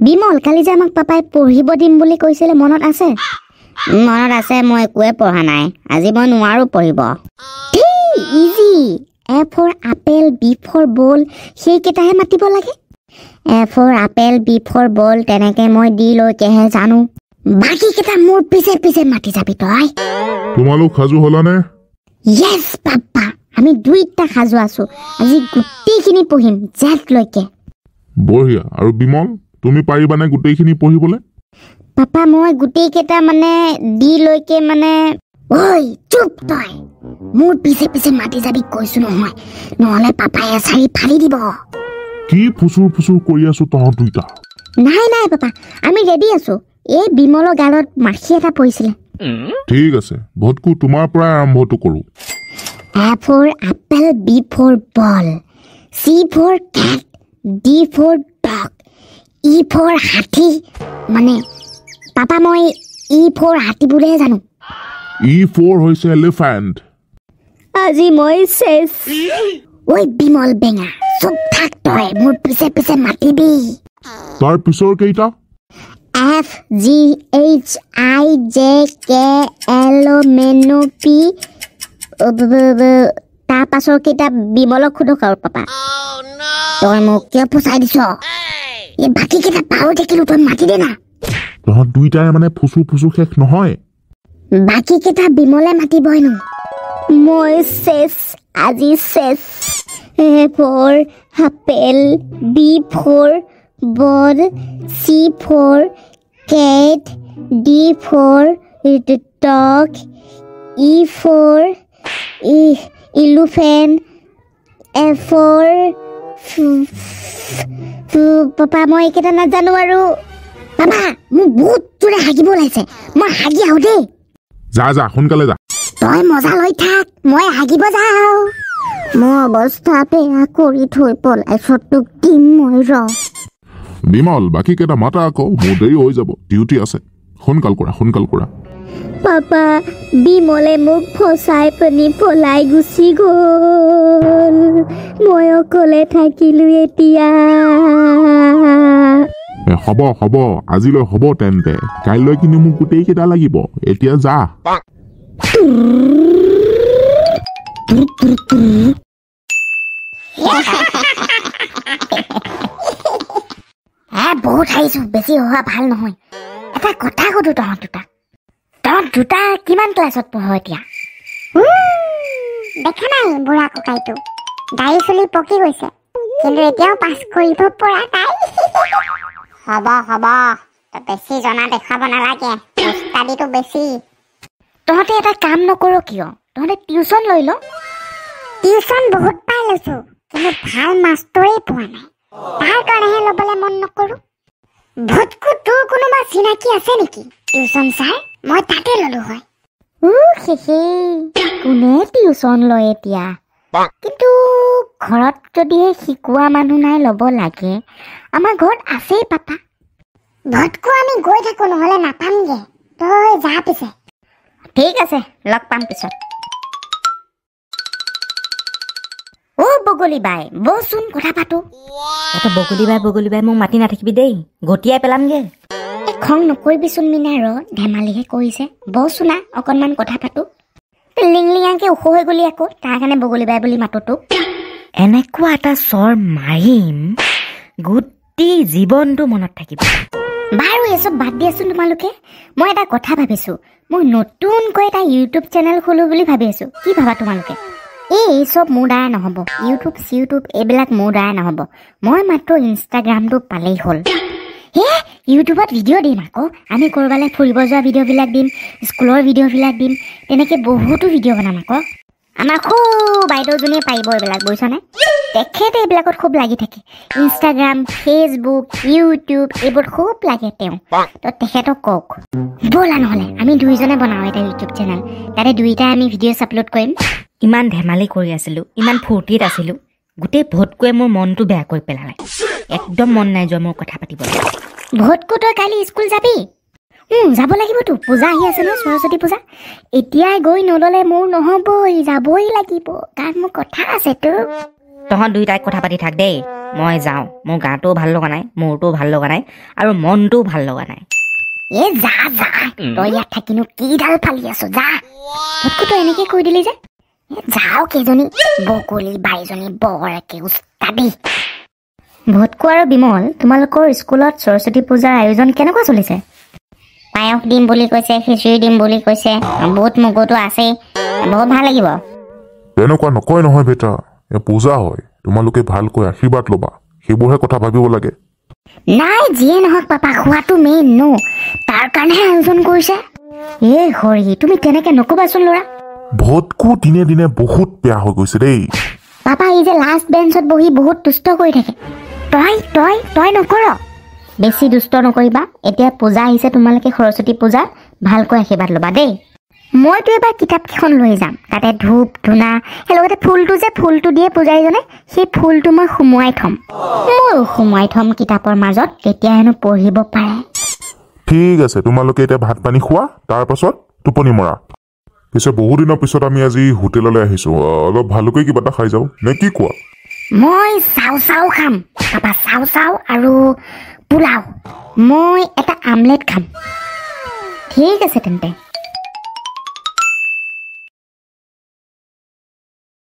বিমল, কালি যে আমাক পাপাই পঢ়িব দিম বুলি কৈছিলে, মনত আছে? মনত আছে, মই একোৱে পঢ়া নাই আজি, মই নোৱাৰো পঢ়িব। Easy, A for apple, B for ball, সেইকেইটাহে মাতিব লাগে। A for apple, B for ball, তেনেকে মই দি লৈকেহে জানো। বাকীকেইটা মোৰ পিছে পিছে মাতি যাবি তই। তোমালোক সাজু হলানে? য়েছ পাপা, আমি দুইটা সাজু আছো। আজি গোটেইখিনি পঢ়িম জেদলৈকে। বঢ়িয়া। আৰু বিমল, তুমি পাৰিবানে গোটেইখিনি পঢ়িবলৈ? পাপা, মই গোটেইকেইটা মানে দি লৈকে মানে। ঐ চুপ, তই মোৰ পিছে পিছে মাতি যাবি কৈছো নহয়, নহ'লে পাপাই এচাৰি ফালি দিব। কি ফুচুৰ ফুচুৰ কৰি আছো তহঁত দুইটা? নাই নাই পাপা, আমি ৰেডি আছো। এই বিমলৰ গালত মাখি এটা পৰিছিলে। ঠিক আছে ভটকু, তোমাৰ পৰাই আৰম্ভটো কৰো। A for apple, B for ball, C for cat, D for dog, E for হাতী। মানে পাপা, মই ই ফৰ হাতী বুলিহে জানো। ই ফৰ হৈছে এলিফেণ্ট। আজি মই শেষ। ঐ বিমল বেঙা, চুপ থাক তই, মোৰ পিছে পিছে মাতিবি। তাৰ পিছৰ কেইটা? F G H I J K L M N O P, তাৰ পাছৰ কেইটা বিমলক সোধক আৰু। পাপা, তই মোক কিয় ফচাই দিছ? এই বাকী কেইটা পাহৰি থাকিলো, তই মাতি দে না। তহঁত দুইটাই মানে ফুচুৰ ফুচুৰ শেষ নহয়। বাকী কেইটা বিমলে মাতিবই নো। মই শেষ, আজি শেষ। A for apple, B for ball, C for cat, D for dog, E for elephant, F for, papa মই এইকেইটা নাজানো আৰু। পাপা, মোক বহুত জোৰে হাগিব ওলাইছে, মই হাগি আহো দেই। যা যা, সোনকালে যা। তই মজা লৈ থাক, মই হাগিব যাওঁ। মোৰ অৱস্থা বেয়া কৰি থৈ পলাইছ, তোক দিম মই ৰ। বিমল, বাকী কেইটা মাতা আকৌ, মোৰ দেৰি হৈ যাব, ডিউটি আছে। সোনকাল কৰা, সোনকাল কৰা। পাপা, বিমলে মোক ফচাই পিনি পলাই গুচি গ'ল, মই অকলে থাকিলো এতিয়া। হ'ব হ'ব, আজিলৈ হ'ব তেন্তে, কাইলৈ কিন্তু মোক গোটেইকেইটা লাগিব। এতিয়া যা। বহুত হাৰিছো, বেছি হোৱা ভাল নহয়। এটা কথা সুধো তহঁত দুটা, তহঁত দুটা কিমান ক্লাছত পঢ় এতিয়া? দেখা নাই বুঢ়া ককাইটো, দাড়ি চুলি পকি গৈছে, কিন্তু এতিয়াও পাছ কৰিব পৰা নাই। হ'ব হ'ব, তই বেছি জনা দেখুৱাব নালাগে, উস্তাদিটো বেছি। তহঁতে এটা কাম নকৰ কিয়, তহঁতে টিউচন লৈ ল। টিউচন বহুত পাই লৈছো, কিন্তু ভাল মাষ্টৰেই পোৱা নাই, তাৰ কাৰণেহে ল'বলৈ মন নকৰো। ভটকু, তোৰ কোনোবা চিনাকি আছে নেকি টিউচন ছাৰ? মই তাতে ল'লো হয়। শেষেই, কোনে টিউচন লয় এতিয়া? কিন্তু ঘৰত যদিহে শিকোৱা মানুহ নাই ল'ব লাগে। আমাৰ ঘৰত আছেই পাপা। ভটকু, আমি গৈ থাকো, নহ'লে নাপামগে। তই যা পিছে। ঠিক আছে, লগ পাম পিছত। অ বগলী বাই, বহচোন কথা পাতো। বগলী বাই, বগলী বাই মোক মাতি নাথাকিবি দেই, গতিয়াই পেলামগে। খং নকৰিবিচোন মিনা, ৰ, ধেমালিহে কৰিছে। বহচোন অকণমান কথা পাতো। লিংলিঙাকে ওখ হৈ গ'লি আকৌ, তাৰ কাৰণে বগলী বাই বুলি মাতো তোক। এনেকুৱা এটা চৰ মাৰিম, গোটেই জীৱনটো মনত থাকিব। বাৰু এইচব বাদ দিয়াচোন তোমালোকে। মই এটা কথা ভাবিছোঁ, মই নতুনকৈ এটা ইউটিউব চেনেল খোলোঁ বুলি ভাবি আছোঁ। কি ভাবা তোমালোকে? এইচব মোৰ দ্বাৰা নহ'ব, ইউটিউব চিউটিউব এইবিলাক মোৰ দ্বাৰা নহ'ব। মই মাত্ৰ ইনষ্টাগ্ৰামটো পালেই হ'ল। হে, ইউটিউবত ভিডিঅ' দিম আকৌ, আমি ক'ৰবালৈ ফুৰিব যোৱা ভিডিঅ'বিলাক দিম, স্কুলৰ ভিডিঅ'বিলাক দিম, তেনেকৈ বহুতো ভিডিঅ' বনাম আকৌ। আমাৰ খুব বাইদেউজনীয়ে পাৰিব এইবিলাক, বুজিছনে? তেখেতে এইবিলাকত খুব লাগি থাকে, ইনষ্টাগ্ৰাম, ফেচবুক, ইউটিউব এইবোৰত খুব লাগে তেওঁ। তো তেখেতক কওক, ব'লা নহ'লে আমি দুইজনে বনাওঁ এটা ইউটিউব চেনেল, তাতে দুইটাই আমি ভিডিঅ'ছ আপলোড কৰিম। ইমান ধেমালি কৰি আছিলোঁ, ইমান ফূৰ্তিত আছিলোঁ, গোটেই ভটকুৱে মোৰ মনটো বেয়া কৰি পেলালে। একদম মন নাই যোৱা মোৰ কথা পাতিবলৈ। ভটকু, তই কালি স্কুল যাবি? যাব লাগিবতো, পূজা আহি আছে নহয়, সৰস্বতী পূজা। এতিয়াই গৈ নল'লে মোৰ নহ'বই, যাবই লাগিব, কাৰণ মোৰ কথা আছেতো। তহঁত দুয়োটাই কথা পাতি থাক দেই, মই যাওঁ। মোৰ গাটোও ভাল লগা নাই, মূৰটোও ভাল লগা নাই আৰু মনটোও ভাল লগা নাই। এ যা যা, তই ইয়াত থাকিনো কিডাল ফালি আছ, যা। ভটকু তই এনেকে কৈ দিলি যে? যাওঁ কেইজনী বগলী বাইজনী বৰ একে উস্তাদি। ভটকু আৰু বিমল, তোমালোকৰ স্কুলত সৰস্বতী পূজাৰ আয়োজন কেনেকুৱা চলিছে? পায়স দিম বুলি কৈছে, খিচিৰি দিম বুলি কৈছে, বুট মগুটো আছেই, বহুত ভাল লাগিব। তেনেকুৱা নকয় নহয় বেটা, এয়া পূজা হয়, তোমালোকে ভালকৈ আশীৰ্বাদ ল'বা, সেইবোৰহে কথা ভাবিব লাগে। নাই, যিয়ে নহওক পাপা, খোৱাটো মেইন ন, তাৰ কাৰণেহে আয়োজন কৰিছে। এ হৰি, তুমি তেনেকে নকবাচোন ল'ৰা। ভটকু দিনে দিনে বহুত বেয়া হৈ গৈছে দেই। পাপা, এই যে লাষ্ট বেঞ্চত বহি বহুত দুষ্ট কৰি থাকে। তই তই তই নকৰ, বেছি দুষ্ট নকৰিবা। এতিয়া পূজা আহিছে, তোমালোকে সৰস্বতী পূজা ভালকৈ আশীৰ্বাদ ল'বা দেই। মইতো এবাৰ কিতাপকেইখন লৈ যাম, তাতে ধূপ ধূনা, সেই লগতে ফুলটো যে ফুলটো দিয়ে পূজাৰীজনে, সেই ফুলটো মই সুমুৱাই থ'ম। ময়ো সুমুৱাই থ'ম কিতাপৰ মাজত, তেতিয়া হেনো পঢ়িব পাৰে। ঠিক আছে, তোমালোকে এতিয়া ভাত পানী খোৱা, তাৰ পাছত টোপনি মৰা। পিছে বহুদিনৰ পিছত আমি আজি হোটেললৈ আহিছোঁ, অলপ ভালকৈ কিবা এটা খাই যাওঁ নে কি কোৱা? মই চাও চাও খাম পাপা, চাও চাও আৰু পোলাও। মই এটা আমলেট খাম। ঠিক আছে তেন্তে,